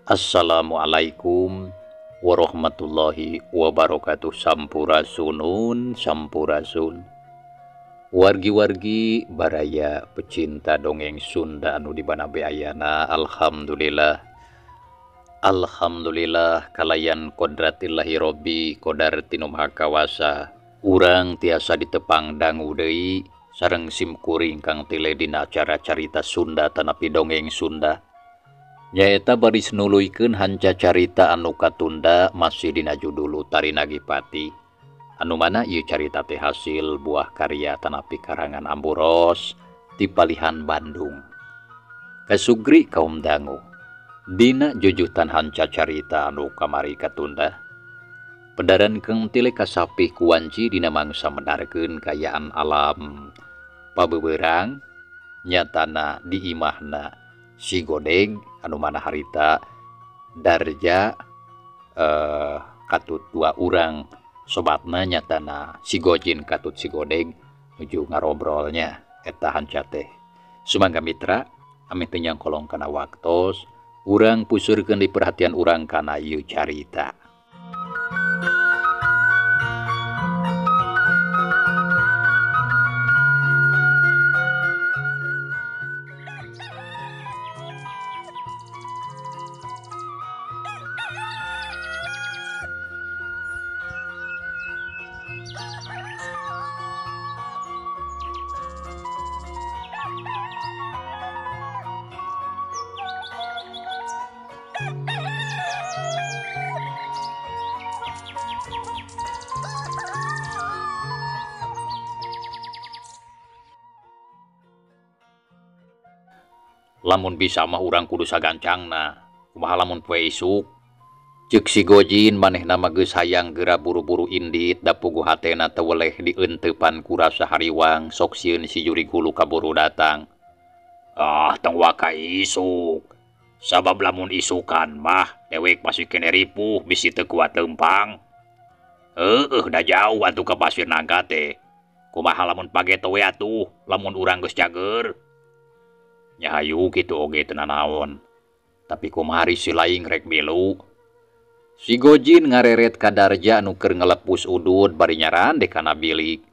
Assalamualaikum warahmatullahi wabarakatuh. Sampurasunun sampurasun. Wargi-wargi baraya pecinta dongeng Sunda anu di mana be ayana, alhamdulillah. Alhamdulillah kalayan kodratillahi robbi kodar tinu maha kawasa. Urang tiasa ditepang dangu deui sareng simkuring kang tile dina acara carita Sunda tanapi dongeng Sunda. Nyaeta baris nuluykeun hanca carita anu katunda masih dina judul Tari Nagipati. Anu mana ieu carita teh hasil buah karya tanapi karangan Amburos ti palihan Bandung. Kasugri kaum dangu. Dina jujutan hanca carita anu kamari katunda. Pedaran keng tile kasapih kuwanci dina mangsa medarkeun kayaan alam pabeberang nyatana di imahna si Godeg anu mana harita Darja katut dua urang sobatna nyatana si Gojin katut si Godeg nuju ngarobrolnya eta hanca teh. Sumangga mitra ameh teu nyangkolong kana waktos urang pusurkeun di perhatian urang kana ieu carita. Lamun bisa mah urang kudu sagancangna, kumaha lamun poe isuk. Ceuk si Gojin manehna mah geus hayang geura buru-buru indit da puguh hatena teu weleh dieuntepan ku rasa hariwang sok sieun si jurig hulu kaburu datang. Ah, tong waka isuk. Sabab lamun isukan mah dewek pasti kene ripuh bisi teu kuat leumpang. Heueuh da jauh atuh ka Pasir Nangka teh. Kumaha lamun pageto we atuh lamun urang geus cager. Nya hayu kitu oge teu nanaon. Tapi kumaha si laing rek milu. Si Gojin ngareret ka Darja anu keur ngelepus udud bari nyarande kana bilik.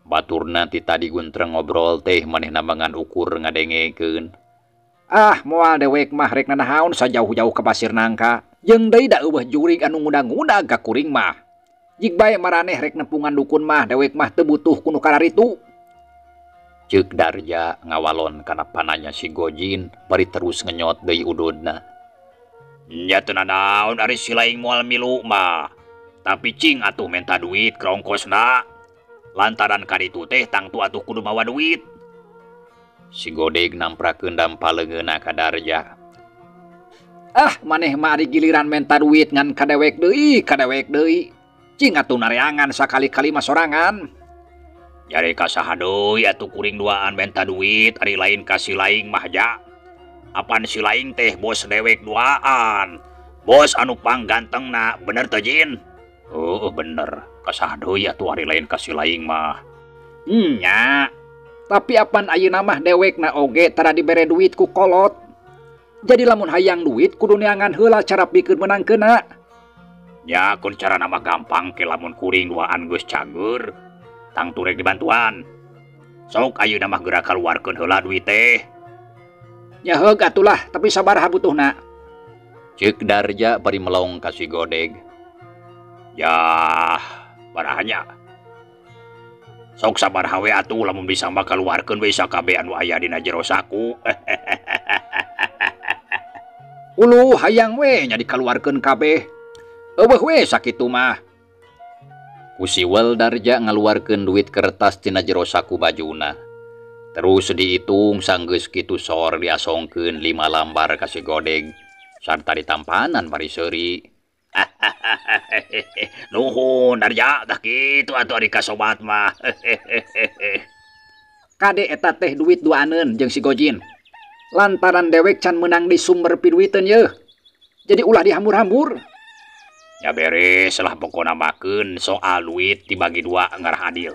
Baturna ti tadi guntreng ngobrol teh manehna mangan ukur ngadengekeun. Ah, moal dewek mah rek nanaon sajauh-jauh ka Pasir Nangka. Jeung deui da eueuh jurig anu ngudag-ngudag ka kuring mah. Jig bae maraneh rek nepungan dukun mah dewek mah teu butuh ku nu kararitu. Ceuk Darja ngawalon kana pananya si Gojin bari terus ngenyot deui ududna. Nya teu nanaon ari si laing moal milu mah. Tapi cing atuh menta duit kerongkosna. Lantaran kaditu teh tangtu atuh kudu mawa duit. Si Godeg namprakeun dampaleungeunna ka Darja. Ah, maneh mah ari giliran menta duit ngan kadewek deui, kadewek deui. Cing atuh nareangan sakali-kali mah sorangan. Jare ka saha deui atuh kuring duaan menta duit ari lain ka si laing mah ja. Apan si laing teh bos dewek duaan. Bos anu panggantengna bener teu Jin? Oh bener, ka saha deui atuh ari lain ka si laing mah. Nya. Tapi apan ayeuna mah dewekna oge tara dibere duit ku kolot. Jadi lamun hayang duit kudu neangan heula cara pikeun meunangkeunna. Nya kun carana mah gampang ke lamun kuring duaan geus cager. Tangtu rek dibantuan. Sok ayeuna mah geura kaluarkeun heula duit teh. Nya heug atulah, tapi sabaraha butuhna? Ceuk Darja bari melong ka si Godeg. Yah, barahanya. Sok sabaraha we atuh lamun bisa mah kaluarkeun we sakabeh anu aya dina jero saku. Uluh hayang we nya dikaluarkeun kabeh. Eueuh we sakitu mah. Ku siwel Darja ngaluarkeun duit kertas tina jero saku bajuna. Terus dihitung sanggeus kitu sor diasongkeun 5 lambar ka si Godeg sarta ditampanan bari seuri. Nuhun Darja tah kitu atuh ari ka sobat mah. Kade eta teh duit duaneun jeung si Gojin. Lantaran dewek can meunang di sumber piduiteun yeuh. Jadi ulah dihambur-hambur. Ya beres lah pokona makeun soal duit dibagi dua ngarah adil.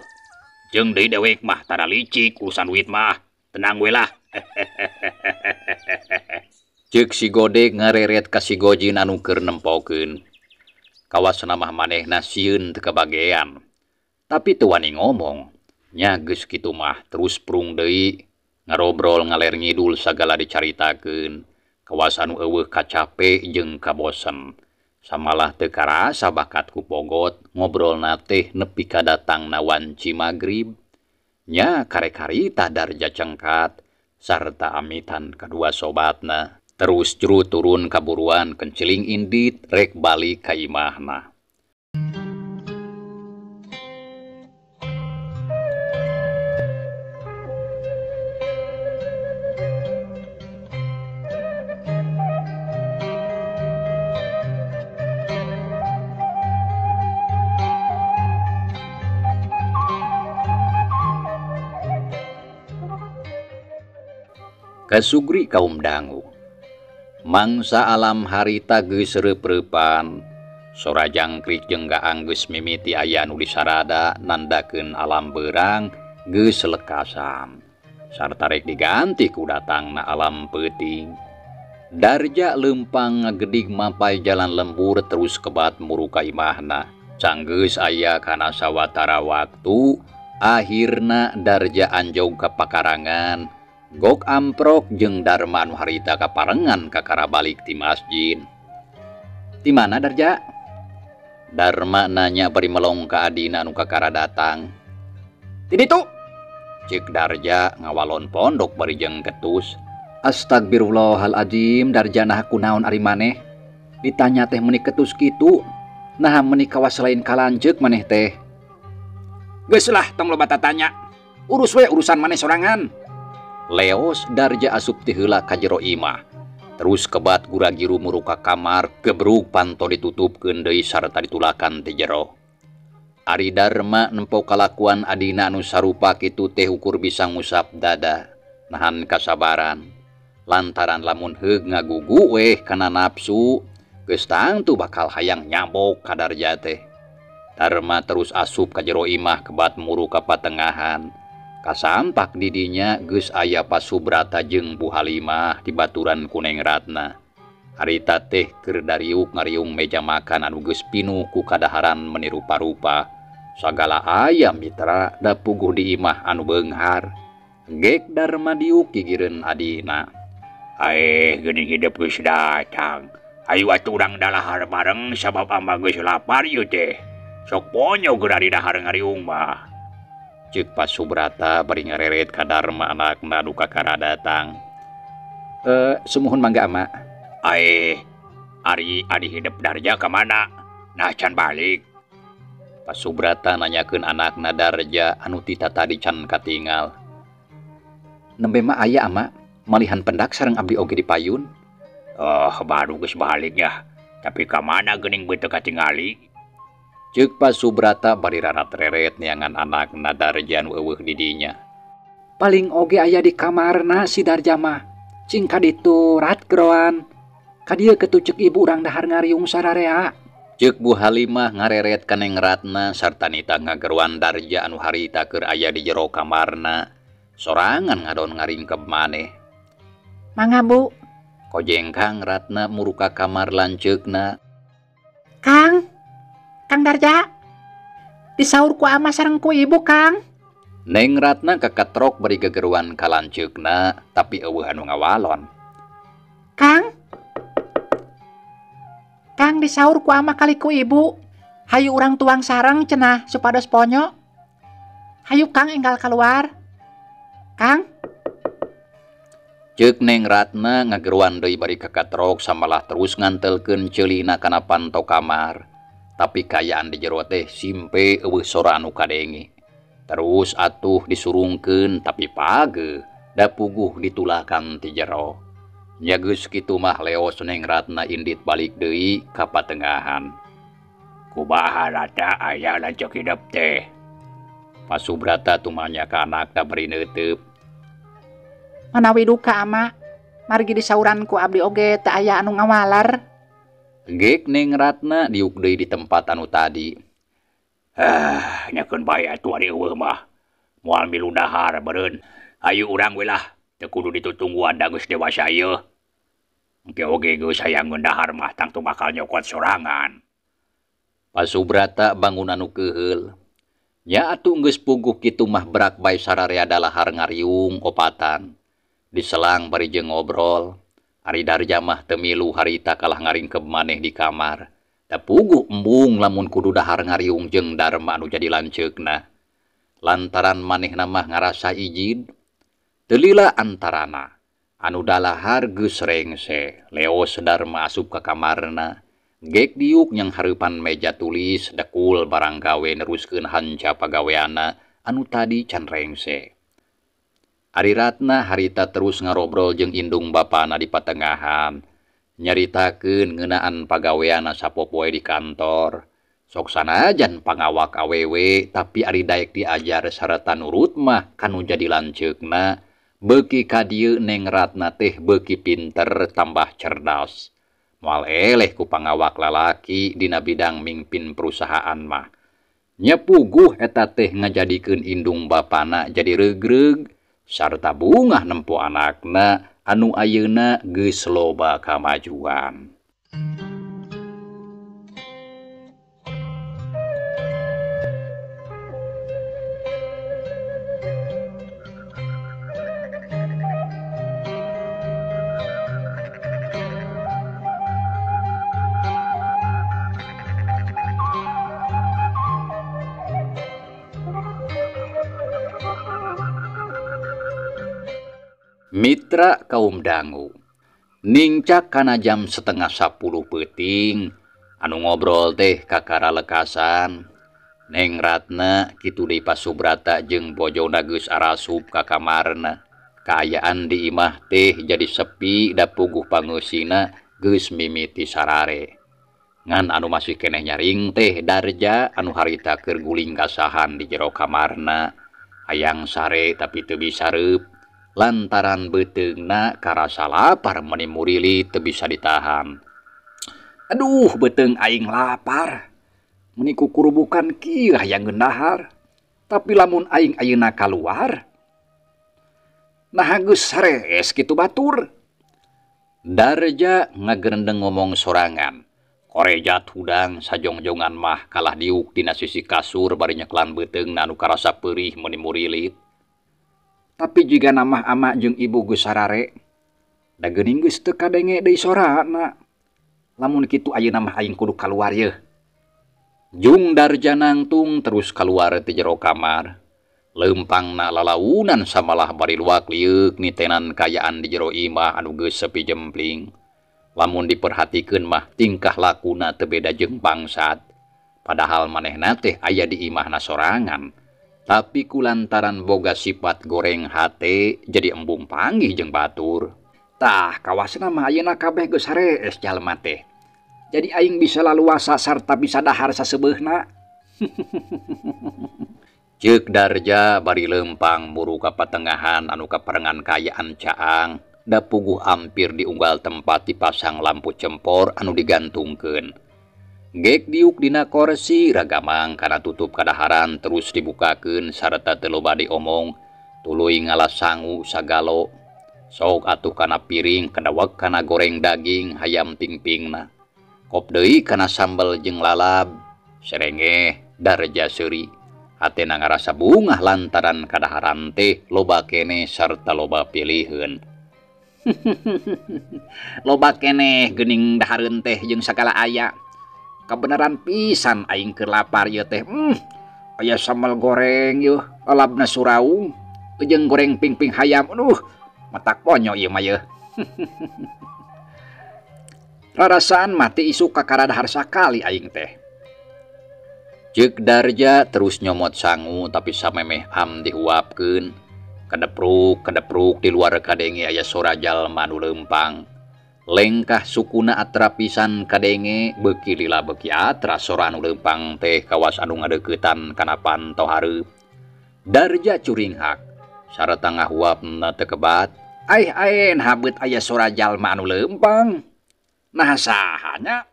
Jeung deui dewek mah tara licik urusan duit mah. Tenang we lah. Ceuk si Godeg ngareret ka si Gojin anu keur nempokeun. Kawasna mah manehna sieun teu kabagean. Tapi teu wani ngomong. Nya geus kitu mah terus prung deui ngarobrol ngaler ngidul sagala dicaritakeun. Kawas anu eueuh kacape jeung kabosen. Samalah teu karasa bakat ku pogot ngobrolna teh nepi ka datangna wanci magrib. Nya kare-karita Darja cengkat sarta amitan kadua sobatna. Terus juru turun kaburuan kenciling indit rek balik ka imahna. Kasugri kaum dangu. Mangsa alam harita geus reup-reupan. Sora jangkrik jeung gaang geus mimiti aya nu disarada nandakeun alam beurang geus lekasan. Sarta rek diganti ku datangna alam peuting. Darja leumpang ngagedig mampai jalan lembur terus kebat muru ka imahna. Canggeus aya kana sawatara waktu, akhirna Darja anjog ka pakarangan. Gok amprok jeung Darma nu harita kaparengan kakara balik ti masjid. Ti mana Darja? Darma nanya bari melong ka adina nu kakara datang. Ti ditu. Ceuk Darja ngawalon pondok bari jeung ketus. Astagfirullahaladzim, Darja nah kunaon ari maneh? Ditanya teh meuni ketus kitu. Naha meuni kawas lain kalanjeuk maneh teh. Geus lah tong loba tatanya. Urus we urusan maneh sorangan. Leos Darja asup ti heula ka jero imah. Terus kebat gura-giru muru ka kamar, gebrug panto ditutupkeun deui sarta ditulakan ti jero. Ari Darma nempo kalakuan adina anu sarupa kitu teh ukur bisa ngusap dada, nahan kasabaran. Lantaran lamun heug ngagugu weh kana nafsu, geus tangtu bakal hayang nyabok ka Darja teh. Darma terus asup ka jero imah kebat muru ka patengahan. Kasampak didinya geus aya Pasubrata jeung Bu Halimah di baturan ku Neng Ratna. Harita teh keur dariuk ngariung meja makan anu geus pinuh ku kadaharan meuni rupa-rupa. Sagala aya mitra da puguh di imah anu beunghar. Gek Darma diuk gigireun adina. Aeh geuning hidup geus datang. Hayu atuh urang dalahar bareng sabab ama geus lapar ieu teh. Sok ponyo geura didahar ngariung mah. Ceuk Pasubrata bari ngareret ka Darma anakna nu kakara datang. Sumuhun mangga ama. Aeh, ari adi hidup Darja ka mana? Nah can balik. Pasubrata nanyakeun anakna Darja anu tita tadi can katingal. Nembe mah aya ama, malihan pendak sareng abdi oge di payun. Oh, baru geus balik ya. Tapi ka mana geuning beuteung katingali? Ceuk Pasubrata bari rarat-reret neangan anakna Darja nu eueuh di dinya. Paling oge aya di kamarna si Darja mah. Cing ka ditu rat geroan. Ka dieu ketu ceuk ibu urang dahar ngariung sararea. Ceuk Bu Halimah ngareret ka Neng Ratna sarta nita ngageroan Darja anu harita keur aya di jero kamarna. Sorangan ngadon ngaringkeb maneh. Mangga Bu. Kojengkang Ratna muru ka kamar lanceukna. Kang. Kang Darja, disaur ku ama sareng ku ibu Kang. Neng Ratna kakatrok bari gegeruan ka lanceukna, tapi eueuh anu ngawalon. Kang, Kang disaur ku ama kali ku ibu. Hayu urang tuang sareng cenah supados ponyo. Hayu Kang enggal keluar. Kang. Ceuk Neng Ratna ngageruan deui bari kakatrok samalah terus ngantelkeun ceulina kana panto kamar. Tapi kayaan di jero teh simpe eueuh sora anu kadenge. Terus atuh disurungkeun tapi page da puguh ditulakan ti jero. Nya geus kitu mah leos Neng Ratna indit balik deui ka patengahan. Kumaha rata aya lanceuk hidup teh? Pasubrata tumanya ka anakna bari neuteup. Manawi duka ama, margi disauran ku abdi oge teu aya anu ngawalar. Gek Neng Ratna diuk deui di tempat anu tadi. Ah, nyakeun bae atuh ari eueuh mah. Moal milu dahar beureun. Hayu urang we lah, teu kudu ditutungguan da geus dewasa ieu. Engke oge geus hayang dahar mah tangtu bakal nyokot sorangan. Pasubrata bangun anu keuheul. Nya atuh geus puguh kitu mah berak bae sararea dalahar ngariung opatan. Diselang bari jeung ngobrol. Ari Darja mah teu milu harita kalah ngaringkeb maneh di kamar. Da puguh embung lamun kudu dahar ngariung jeung Darma anu jadi lanceukna. Lantaran manehna mah ngarasa ijid. Teu lila antarana anu dalahar geus rengse, leos Darma asup ka kamarna. Gek diuk nyang hareupan meja tulis dekul barang gawe neruskeun hanca pagaweana anu tadi can rengse. Ari Ratna harita terus ngarobrol jeung indung bapana di patengahan, nyaritakeun ngeunaan pagaweana sapopoe di kantor. Sok sanajan pangawak awewe tapi ari daek diajar sarta nurut mah kanu jadi lanceukna. Beuki ka dieu Neng Ratna teh beuki pinter tambah cerdas. Moal eleh ku pangawak lalaki dina bidang mingpin perusahaan mah. Nya puguh eta teh ngajadikeun indung bapana jadi regreg sarta bungah nempo anakna anu ayeuna geus loba kamajuan. Mitra kaum dangu ningcak kana jam 9:30 peuting anu ngobrol teh kakara lekasan. Neng Ratna kitu deui Pasubrata jeung bojona geus arasup ka kamarna. Kaayaan di imah teh jadi sepi da puguh pangeusina geus mimiti sarare. Ngan anu masih keneh nyaring teh Darja anu harita keur guling kasahan di jero kamarna. Hayang sare tapi teu bisa reup lantaran beuteungna karasa lapar meuni murili teu bisa ditahan. Aduh, beuteung aing lapar. Meuni kukurubukan kieu hayang dahar. Tapi lamun aing ayeuna kaluar, naha geus sarees kitu batur. Darja ngagerendeng ngomong sorangan. Korejat hudang sajongjongan mah kalah diuk dina sisi kasur bari nyeklan beuteungna anu karasa peurih meuni murilit. Tapi jiga namah ama jeung ibu geus sarare, da geuning geus teu kadenge deui sorana. Lamun kitu ayeuna mah aing kudu kaluar yeuh. Jung Darja nangtung terus kaluar ti jero kamar. Leumpangna lalaunan samalah bari luak lieuk nitenan kayaan di jero imah anu geus sepi jempling. Lamun diperhatikeun mah tingkah lakuna teu beda jeung bangsat. Padahal manehna teh aya di imahna sorangan. Tapi kulantaran boga sifat goreng hate jadi embung panggih jeung batur. Tah kawasna mah ayeuna kabeh geus sarees jalma teh. Jadi aing bisa laluasa sarta bisa dahar sasebeuhna. Ceuk Darja bari lempang muru ka patengahan anu kaparengan kayaan caang. Da puguh ampir di unggal tempat dipasang lampu cempor anu digantungkeun. Gek diuk dina korsi ragamang kana tutup kadaharan terus dibukakeun sarta teu loba diomong tuluy ngalas sangu sagalo. Sok atuh kana piring kadawek kana goreng daging hayam tingpingna. Kop deui kana sambel jeung lalab. Serengeh Darja seuri. Hatena ngarasa bungah lantaran kadaharan teh loba keneh sarta loba piliheun. Loba keneh geuning dahareun teh jeung sagala aya. Kabeneran pisan aing keur lapar ieu teh. Aya sambal goreng yeuh, lalabna suraung, jeung goreng pingping hayam. Aduh, matak ponyo ieu mah yeuh. Rarasaan mati isuk kakara dahar sakali aing teh. Ceuk Darja terus nyomot sangu tapi samemeh am dihuapkeun. Kadepruk kadepruk di luar kadenge aya sora jalma nu leumpang. Lengkah sukuna atra pisan kadenge beuki lila beuki atra sora anu leumpang teh kawas anu ngadeuketan kana panto hareup. Darja curinghak sarta ngahuapna teu kebat. Aih ain habeut aya sora jalma anu leumpang. Nah sahanya?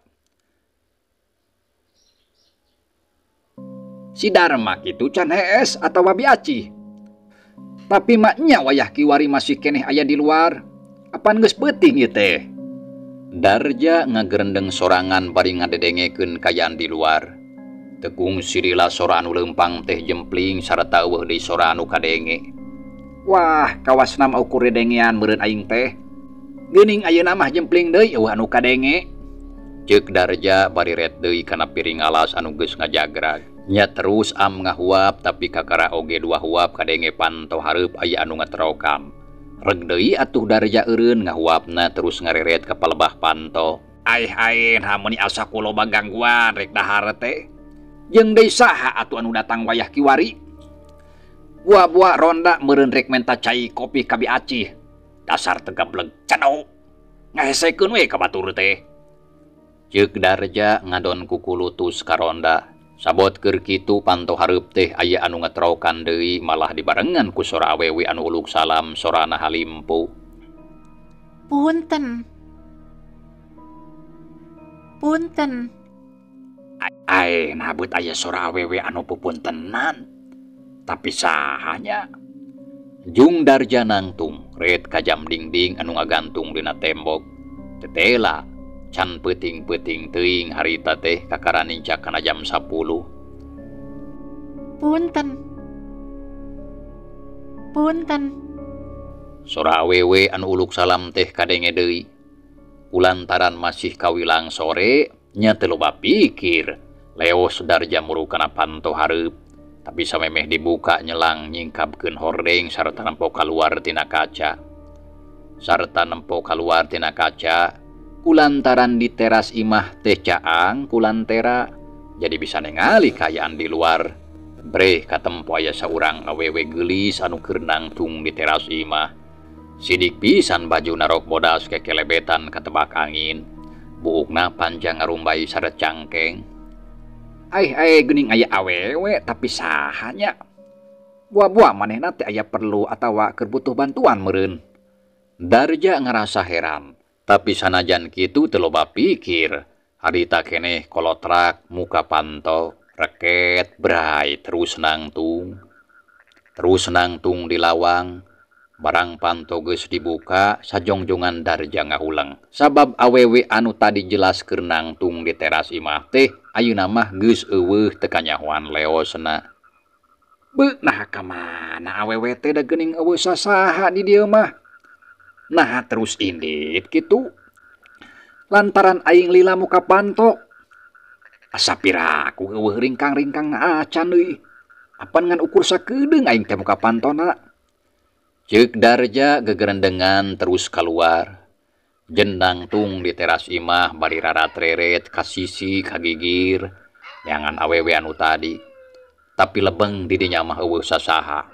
Si Darma kitu can hees atawa biaci. Tapi maknya wayah kiwari masih keneh aya di luar. Apan geus peuting ieu teh? Darja ngagerendeng sorangan bari ngadedengekeun kayaan di luar. Teu kungsi lila sora anu leumpang teh jempling sarta eueuh deui sora anu kadenge. Wah, kawasna mah ukur dedengean meureun aing teh. Geuning ayeuna mah jempling deui eueuh anu kadenge. Ceuk Darja bari ret deui kana piring alas anu geus ngajagrag. Nya terus am ngahuap tapi kakara oge dua huap kadenge panto hareup aya anu ngaterokan. Reg deui atuh Darja eureun ngahuapna terus ngareret ka palebah panto. Aih aih nah meuni asa ku loba gangguan rek dahar teh. Jeung deui saha atuh anu datang wayah kiwari? Buah-buah ronda meureun rek menta cai kopi ka Bi Acih. Dasar tegableg cado. Ngahesekeun we ka batur teh. Ceuk Darja ngadon kukulutus ka ronda. Sabot keur kitu panto hareup teh aya anu ngetrokan deui malah dibarengan ku sora awewe anu uluk salam sorana halimpu. Punten. Punten. Ai nah beut aya sora awewe anu pupuntenan. Tapi sahanya? Jung Darja nangtung ret ka jam dingding anu ngagantung dina tembok. Tetela can peuting-peuting teuing harita teh kakara nincak kana jam 10. Punten. Punten. Sora awewe anu uluk salam teh kadenge deui. Kulantaran masih kawilang sore nya teu loba pikir. Leos Darja muru kana panto hareup. Tapi samemeh dibuka nyelang nyingkapkeun hordeng sarta nempo kaluar tina kaca. Sarta nempo kaluar tina kaca. Kulantaran di teras imah teh caang kulantera jadi bisa ningali kaayaan di luar. Breh katempo aya saurang awewe geulis anu keur nangtung di teras imah. Sidik pisan bajuna rok bodas kekelebetan katebak angin. Buukna panjang ngarumbai sareng cangkeng. Aih aih geuning aya awewe tapi sahanya. Buah-buah manehna teh aya perlu atawa keur butuh bantuan meureun. Darja ngarasa heran. Tapi sanajan kitu teu loba pikir. Harita keneh kolotrak muka panto reket bray terus nangtung. Terus nangtung di lawang. Barang panto geus dibuka sajongjongan Darja ngahuleng. Sabab awewe anu tadi jelas keur nangtung di teras imah teh ayeuna mah geus eueuh teu kanyahoan leosna. Beuh nah ka mana awewe teh da geuning eueuh sasaha di dieu mah. Nah terus indit kitu. Lantaran aing lila muka panto. Asa piraku eueuh ringkang-ringkang acan deui. Apan ngan ukur sakedeung aing teh muka pantona. Ceuk Darja gegerendengan terus keluar. Jenang tung di teras imah bari rarat-reret ka sisi kagigir neangan awewe anu tadi. Tapi lebeng di dinya mah eueuh sasaha.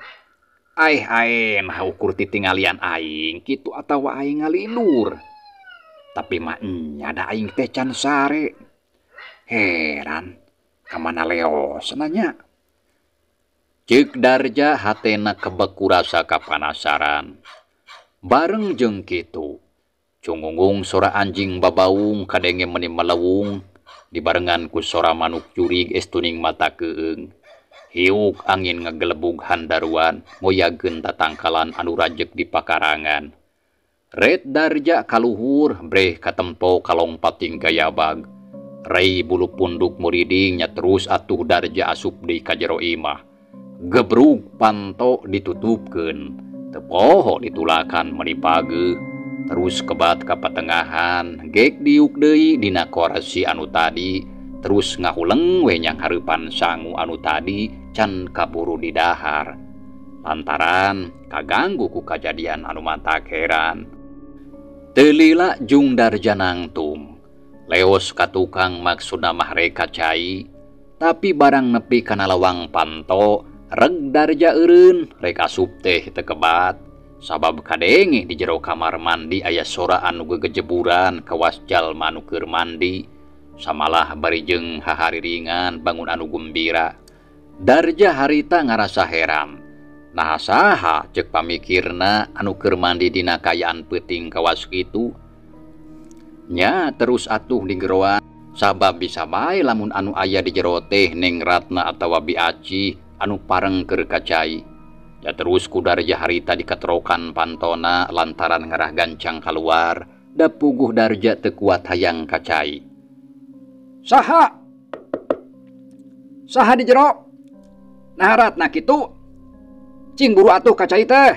Aih aih nah ukur titinggalian aing kitu atawa aing ngalindur. Tapi mah nya da aing teh can sare. Heran, ka mana leosna nya? Ceuk Darja hatena kebek ku rasa kapanasaran. Bareng jeung kitu, cungunggung sora anjing babaung kadenge meuni melewung dibarengan ku sora manuk jurig estuning mata keung. Hiuk angin ngagelebug handaruan ngoyagkeun tatangkalan anu rajeg di pakarangan. Ret Darja kaluhur breh katempo kalongpating gayabag. Rei bulu punduk muriding nya terus atuh Darja asup deui ka jero imah. Gebrug panto ditutupkeun, teu poho ditulakan meuni pageuh. Terus kebat ka patengahan, gek diuk deui dina korsi anu tadi. Terus ngahuleng we nyang hareupan sangu anu tadi can kaburu didahar. Lantaran kaganggu ku kajadian anu matak heran. Teu lila jung Darja nangtung. Leos ka tukang maksudna mah rek ka cai, tapi barang nepi kana lawang panto reg Darja eureun rek asup teh teu kebat. Sabab kadenge di jero kamar mandi aya sora anu gegejeburan kawas jalma anu keur mandi. Samalah bari jeung hahariringan bangun anu gumbira. Darja harita ngarasa heran. Nah saha ceuk pamikirna anu keur mandi dina kaayaan peuting kawas kitu. Nya terus atuh digeroan sabab bisa bae lamun anu aya di jero teh Neng Ratna atawa Bi Aci anu pareng keur ka cai. Ya terus ku Darja harita dikatrokan pantona lantaran ngarah gancang kaluar Da puguh Darja teu kuat hayang ka cai. Saha? Saha di jero? Nah ratna kitu. Cing buru atuh ka cai teh.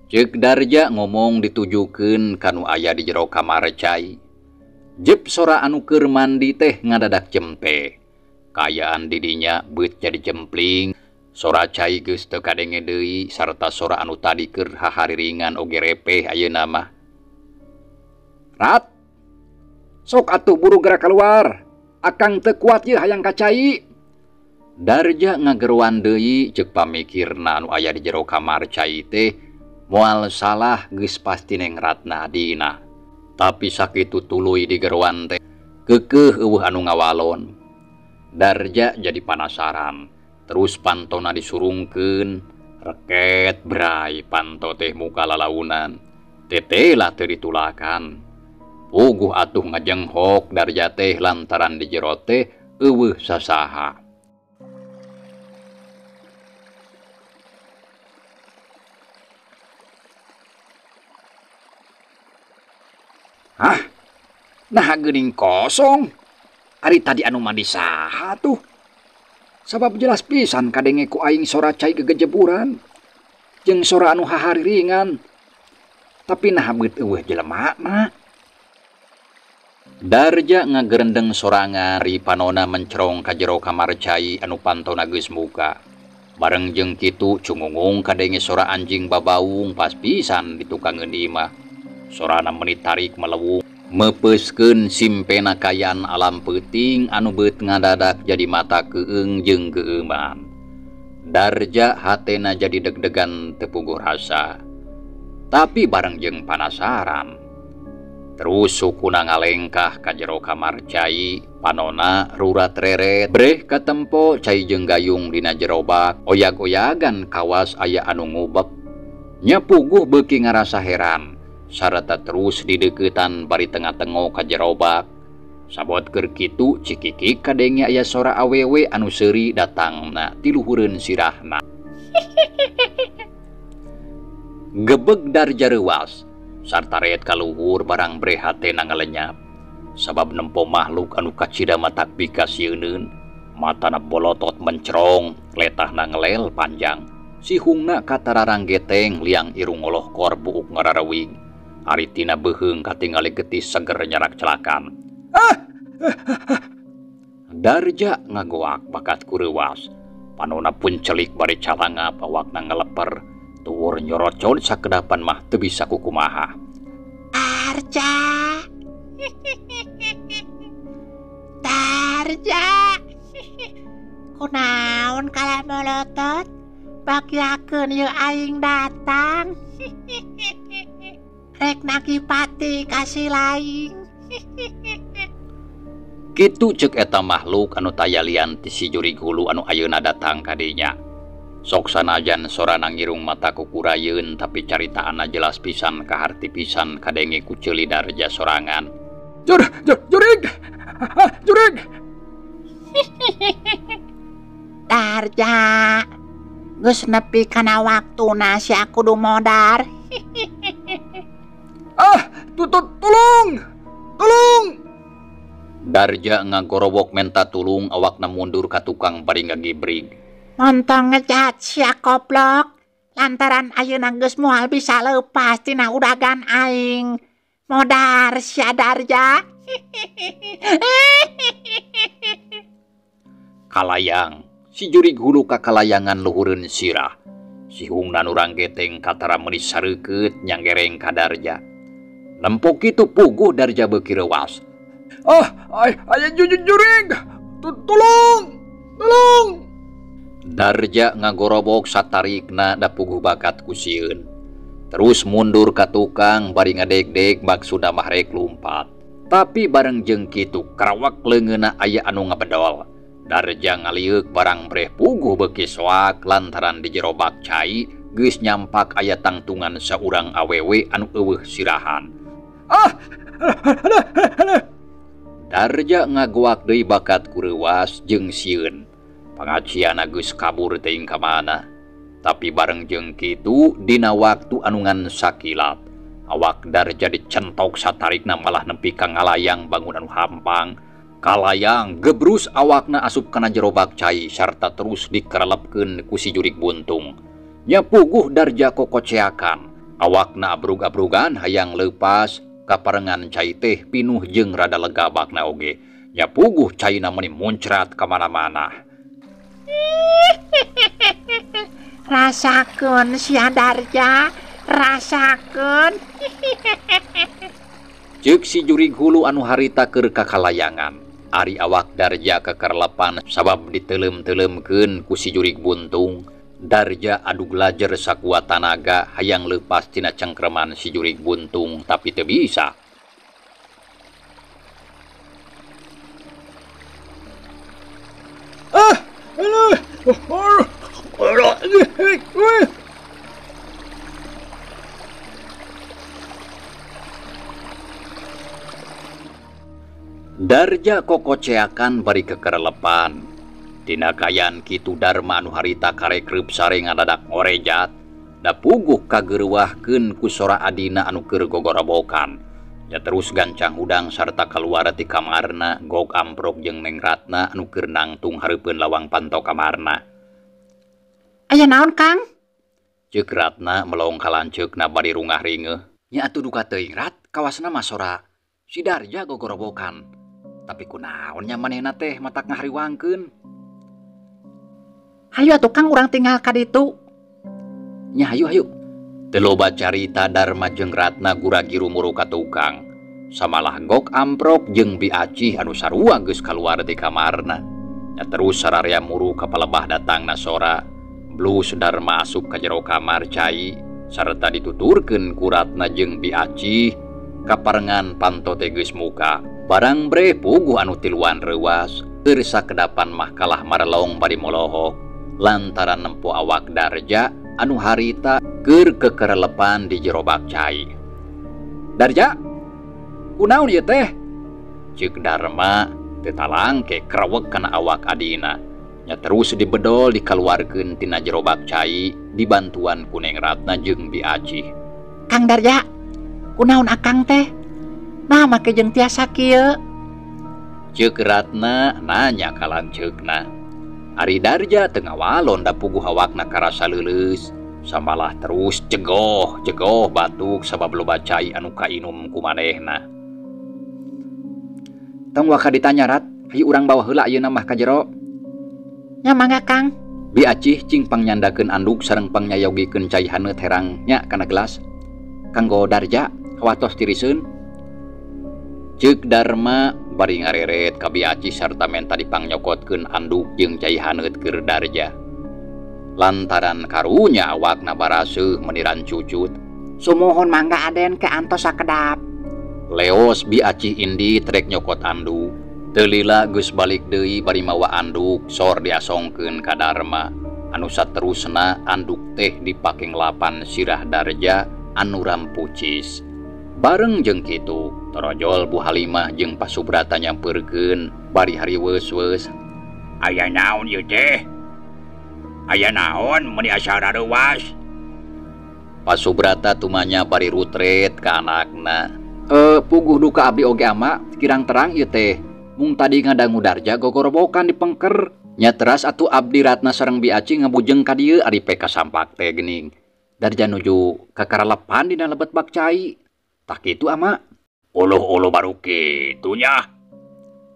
Ceuk Darja ngomong ditujukeun ka nu aya di jero kamar cai. Jep sora anu keur mandi teh ngadadak cempe. Kaayaan didinya beut jadi jempling. Sora cai geus teu kadenge deui sarta sora anu tadi keur hahariringan oge repeh ayeuna mah. Rat. Sok atuh buru gerak keluar. Akang teu kuat ieu hayang ka cai. Darja ngageroan deui ceuk pamikirna anu aya di jero kamar cai teh moal salah geus pasti Neng Ratna adina. Tapi sakitu tuluy digeroan teh keukeuh eueuh anu ngawalon. Darja jadi panasaran, terus pantona disurungkeun, reket bray panto teh muka lalaunan. Teteh lah teu ditulakan. Puguh atuh ngajenghok Darja teh lantaran di jero teh eueuh sasaha. Hah? Nah geuning kosong. Ari tadi anu mandi saha tuh? Sabab jelas pisan kadenge ku aing sora cai gegejeburan jeung sora anu hahariringan. Tapi nah beut eueuh jelema mah. Darja ngagerendeng sorangan ri panona mencerong ka jero kamar cai anu pantona geus muka. Bareng jeung kitu cungungung kadenge sora anjing babaung pas pisan di tukangeun imah. Sorana meuni tarik melewung meupeuskeun simpena kaayaan alam peuting anu beut ngadadak jadi mata keung jeung keeuman. Darja hatena jadi deg-degan teu puguh rasa. Tapi bareng jeung panasaran. Terus sukuna ngalengkah ka jero kamar cai, panona rurat reret, breh katempo cai jeung gayung dina jero bak, oyag-oyagan kawas aya anu ngubek. Nya puguh beuki ngarasa heran, sarta terus dideuketan bari tengah-tengok ka jero bak. Sabot keur kitu cikikik kadenge aya sora awewe anu seuri datangna ti luhureun sirahna. Gebeg Darja reuas. Sarta reet kaluhur barang breh hatena ngalenyap. Sabab nempo makhluk anu kacida matak pikasieuneun, matana bolotot mencerong, letahna ngelel panjang. Sihungna katararang geteng liang irung ngolohkor buuk ngararawing. Ari tina beuheung katingali getis seger nyarak celakan. Ah! Darja ngagoak bakat ku reuas. Panona pun celik bari calangap awakna ngeleper. Tuur nyorocon sakedapan mah teu bisa kukumaha. Darja. Darja. Kunaon kala molotot? Bagiakeun ieu aing datang. Rek nagih pati kasih laing. Kitu ceuk eta makhluk anu taya lian ti si jurig hulu anu ayeuna datang ka dinya. Sok sanajan sorana ngirung mata kukurayeun tapi caritaanna jelas pisan kaharti pisan kadenge ku ceuli Darja sorangan. Jur, jur, jurig. Jurig. Darja. Geus nepi kana waktuna sia kudu modar. Ah, tulung. Tulung. Darja ngagorowok menta tulung awakna mundur ka tukang bari ngagibrig. Montong ngejat sia koplok lantaran ayeuna geus moal bisa leupas tina udagan aing. Modar sia Darja. Kalayang, si jurig hulu kakalayangan luhureun sirah. Sihungna nu ranggeteng katara meuni sareukeut nyanggereng ka Darja. Nempo kitu puguh Darja beuki reuas. Ah, ay, aya jurig. Tulung! Tulung! Darja ngagorobok satarikna da puguh bakat ku sieun. Terus mundur ka tukang bari ngadegdeg maksudna mah rek lumpat. Tapi bareng jeung kitu karawak leungeunna aya anu ngabedol. Darja ngalieuk barang breh puguh beuki soak lantaran di jero bak cai geus nyampak aya tangtungan saurang awewe anu eueuh sirahan. Ah! Darja ngagoak deui bakat ku reuas jeung sieun. Pangaciana geus kabur teuing ka mana. Tapi bareng jeung kitu dina waktu anu ngan sakilat Awak Darja dicentok satarikna malah nepi ka ngalayang bangunan hampang. Kalayang gebrus awakna asup kana jero bak cai sarta terus dikerelepkeun ku si jurig buntung. Nya puguh Darja kokoceakan. Awakna abrug-abrugan hayang leupas kaparengan cai teh pinuh jeung rada lega bakna oge. Nya puguh caina meuni muncrat ka mana-mana. Rasakeun sia Darja, rasakeun. Ceuk si jurig hulu anu harita keur kakalayangan. Ari awak Darja kekerlepan sabab diteuleum-teuleumkeun ku si jurig buntung. Darja adug lajer sakuat tanaga hayang leupas tina cengkreman si jurig buntung tapi teu bisa. Darja kokoceakan bari kekerelepan. Dina kayan kitu Darma anu harita karekreup sare ngadadak ngorejat. Da puguh kagereuwahkeun ku sora adina anu keur gogorobokan. Nya terus gancang hudang sarta kaluar ti kamarna, gog amprok jeung Neng Ratna anu keur nangtung hareupeun lawang panto kamarna. Aya naon, Kang? Ceuk Ratna melong ka lanceukna bari rungah ringeuh. Nya atuh duka teuing Rat, kawasna mah sora si Darja gogorobokan. Tapi kunaon nya manehna teh matak ngahariwangkeun. Hayu atuh Kang urang tinggal ka ditu. Nya hayu hayu. Teu loba carita Darma jeung Ratna gura-giru muru ka tukang. Samalah gok amprok jeung Bi Acih anu sarua geus kaluar ti kamarna. Nya terus sararea muru ka palebah datangna sora. Blus Darma asup ka jero kamar cai sarta dituturkeun ku Ratna jeung Bi Acih kaparengan panto teh geus muka. Barang bre puguh anu tiluan reuwas keur sakedapan mah kalah marelong bari molohok lantaran nempo awak Darja anu harita keur kekerelepan di jero bak cai. Darja, kunaon ieu teh? Ceuk Darma teu talangke krewek kana awak adina. Nya terus dibedol dikaluarkeun tina jero bak cai dibantuan ku Neng Ratna jeung Bi Acih. Kang Darja, kunaon akang teh? Nah make jeung tiasa kieu. Ceuk Ratna nanya ka lanceukna. Ari Darja teu ngawalon da puguh awakna karasa leuleus. Samalah terus cegoh-cegoh batuk sabab loba cai anu kainum ku manehna. Tong waka ditanya Rat, hayu urang bawa heula ayeuna mah ka jero. Nya mangga Kang. Bi Acih cing pangnyandakeun anduk sareng pangnyayogekeun cai haneut herang nya kana gelas. Kanggo Darja kawatos tiriseun. Ceuk Darma bari ngareret ka Bi Acih sarta menta dipangnyokokeun anduk jeung cai haneut keur Darja. Lantaran karunya awakna baraseuh meniran cucut. Sumuhun mangga aden ke antos sakedap. Leos Bi Acih indi trek nyokot anduk. Teu lila geus balik deui bari mawa anduk sor diasongkeun ka Darma. Anu saterusna anduk teh dipake nglapan sirah Darja anu rampucis. Bareng jeung kitu, torojol Bu Halimah jeung Pasubrata nyampeurkeun bari hariweus-weus. Aya naon ieu teh? Aya naon meuni asa rareuwas? Pasubrata tumanya bari rutret ka anakna. Puguh duka abdi oge ama, kirang terang ieu teh. Mung tadi ngadangu Darja gogorobokan di pengker. Nya teras atuh abdi Ratna sareng Bi Acih ngabujeng ka dieu ari peka sampak teh geuning. Darja nuju kakaralepan dina lebet bak cai. Tah kitu ama. Uluh-uluh baru kitu nya.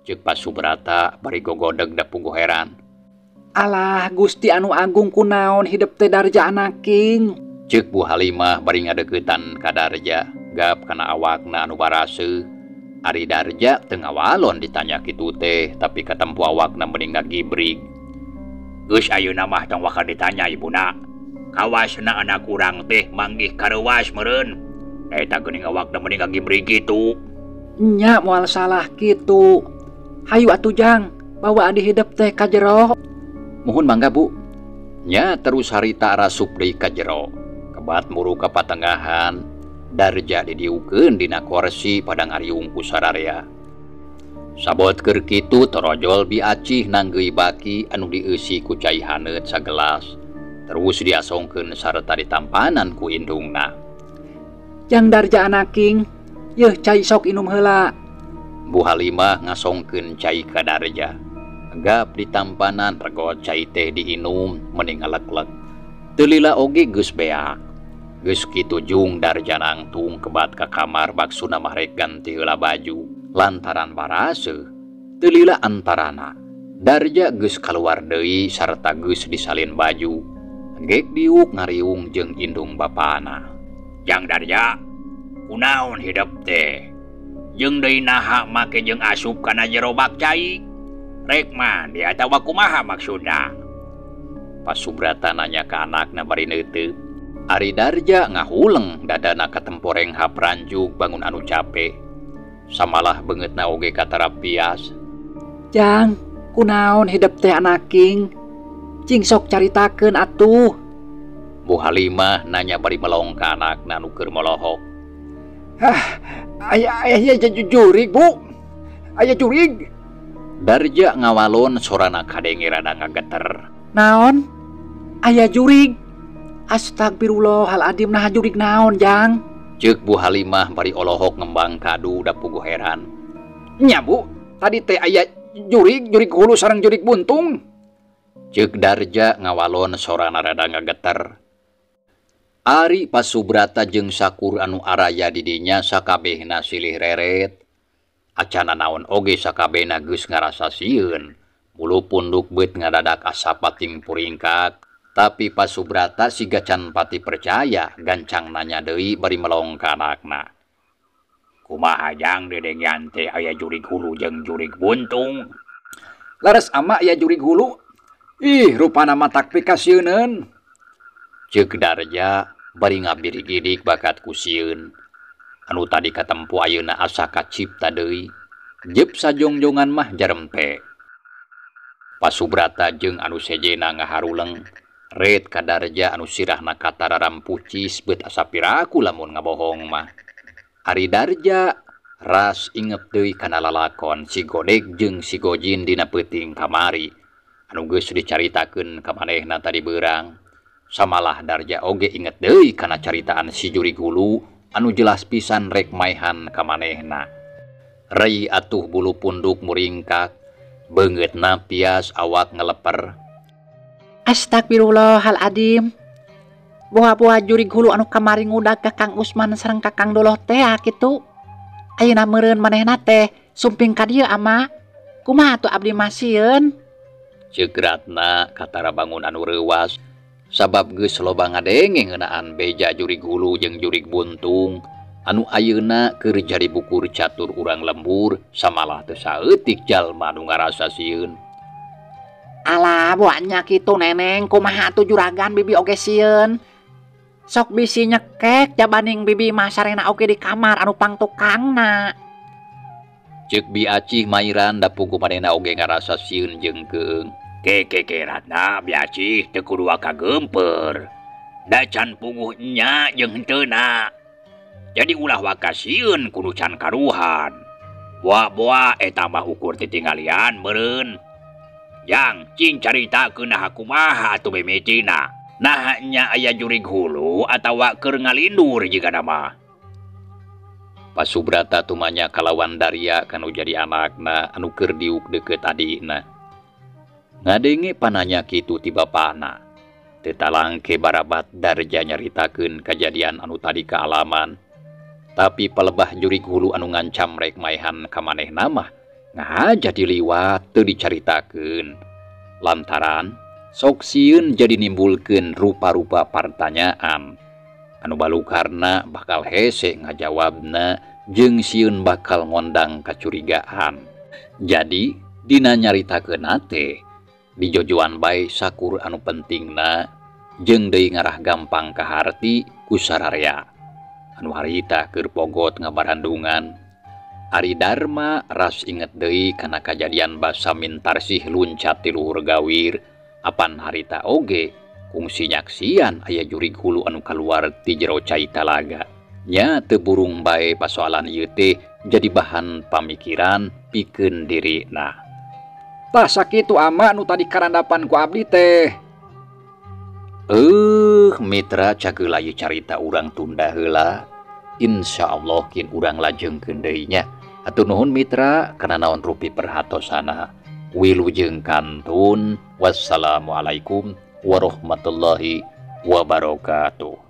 Ceuk Pasubrata bari gogodeg da puguh heran. Alah Gusti anu agung kunaon hidep teh Darja anaking. Ceuk Bu Halimah bari ngadeuketan ka Darja gap kana awakna anu baraseuh. Ari Darja teu ngawalon ditanya kitu teh tapi katempo awakna mending ngagibrig. Geus ayeuna mah tong waka ditanya ibuna. Kawasna anak urang teh manggih kareuwas meureun. Eta geuning awakna mending ngagibrig kitu. Nya moal salah kitu. Hayu atuh Jang, bawa adi hidep teh ka jero. Muhun mangga Bu. Nya terus harita rasup deui ka jero. Kebat muru ka patengahan. Darja didiukeun dina korsi pada ngariung ku sararea. Sabot keur kitu torojol Bi Acih nanggeui baki anu dieusi ku cai haneut sagelas. Terus diasongkeun sarta ditampanan ku indungna. Jang Darja anaking, yeuh cai sok inum heula. Bu Halimah ngasongkeun cai ka Darja. Gap ditampanan regot cai teh diinum mending ngalek-lek. Teu lila oge geus beak. Geus kitu jung Darja nangtung kebat ka kamar maksudna mah rek ganti heula baju lantaran baraseuh. Teu lila antarana Darja geus kaluar deui sarta geus disalin baju. Gek diuk ngariung jeung indung bapana. Jang Darja, kunaon hidep teh? Jeung deui naha make jeung asup kana jero bak cai? Rek mandi atawa kumaha maksudna? Pak Subrata nanya ka anakna bari neuteup. Ari Darja ngahuleng dadana katemporeng hapranjuk bangun anu cape. Samalah beungeutna oge katara pias. Jang, kunaon hidep teh anaking? Cing sok caritakeun atuh. Bu Halimah nanya bari melong ka anakna nu keur molohok. Hah, aya jurig, Bu. Aya jurig. Darja ngawalon sorana kadenge rada ngageter. Naon? Aya jurig. Astagfirullahaladzim, nah jurig naon, Jang? Ceuk Bu Halimah bari olohok ngembang kadu da puguh heran. Nya, Bu, tadi teh aya jurig, jurig hulu sareng jurig buntung. Ceuk Darja ngawalon sorana rada ngageter. Ari Pasubrata jeung Sakur anu araya di dinya sakabehna silih reret. Acana naon oge sakabehna geus ngarasa sieun. Bulu punduk beut ngadadak asa pating puringkak. Tapi Pasubrata siga can pati percaya gancang nanya deui bari melong ka anakna. Kumaha Jang dedengean teh aya jurig hulu jeung jurig buntung? Leres ama aya jurig hulu. Ih, rupana matak pikasieuneun. Ceuk Darja bari ngabirigidik bakat ku sieun. Anu tadi katempo ayeuna asa kacipta deui. Jep sajongjongan mah jarempe. Pasubrata jeung anu sejena ngaharuleng. Ret ka Darja anu sirahna katararam pucis beut asa piraku lamun ngabohong mah. Ari Darja ras inget deui kana lalakon si Godeg jeung si Gojin dina peuting kamari. Anu geus dicaritakeun ka manehna tadi beurang. Samalah Darja oge inget deui kana caritaan si jurig hulu anu jelas pisan rek maehan ka manehna. Rei atuh bulu punduk muringkak, beungeutna pias awak ngeleper. Astagfirullahaladzim. Boa-boa jurig hulu anu kamari ngudag ka Kang Usman sareng ka Kang Doloh teh kitu. Ayeuna meureun manehna teh sumping ka dieu ama. Kumaha atuh abdi mah sieun? Ceuk Ratna katara bangun anu reuwas. Sabab geus loba ngadenge ngeunaan beja jurig hulu jeung jurig buntung anu ayeuna keur jadi bukur catur urang lembur samalah teu saeutik jalma nu ngarasa sieun. Alah, buannya kitu neneng, kumaha atuh juragan bibi oge sieun. Sok bisi nyekek jabaning bibi mah sarena oge di kamar anu pangtukangna. Ceuk Bi Acih mairan da puguh manehna oge ngarasa sieun jeung keung. Keke Ratna Bi Acih teu kudu kagemper. Da can puguh nya jeung henteuna. Jadi ulah waka sieun kudu can karuhan. Boa-boa eta mah ukur titinggalian meureun. Jang cing caritakeun naha kumaha atuh mimitina. Naha nya aya jurig hulu atawa keur ngalindur jigana mah. Pasubrata tumanya kalawan Darya kanu jadi anakna anu keur diuk deukeut adina. Ngadenge pananya kitu ti bapana. Teu talangke barabat Darja nyaritakeun kajadian anu tadi kaalaman. Tapi palebah jurig hulu anu ngancam rek maehan ka manehna mah ngahaja diliwat teu dicaritakeun. Lantaran sok sieun jadi nimbulkeun rupa-rupa partanyaan. Anu balukarna bakal hese ngajawabna jeung sieun bakal ngondang kacurigaan. Jadi dina nyaritakeunna teh dijojoan bae sakur anu pentingna jeung deui ngarah gampang kaharti ku sararea. Anu harita keur pogot ngabarandungan. Ari Darma ras inget deui kana kajadian basa Mintarsih luncat ti luhur gawir. Apan harita oge kungsi nyaksian aya jurig hulu anu kaluar ti jero cai talaga. Nya teu burung bae pasoalan ieu teh jadi bahan pamikiran pikeun dirina. Tah sakitu ama nu tadi karandapan ku abdi teh. Mitra cageula ieu carita urang tunda heula. Insya Allah kin urang lajengkeun deui nya. Hatur nuhun mitra kana naon rupi perhatosana. Wilujeng kantun. Wassalamualaikum warahmatullahi wabarakatuh.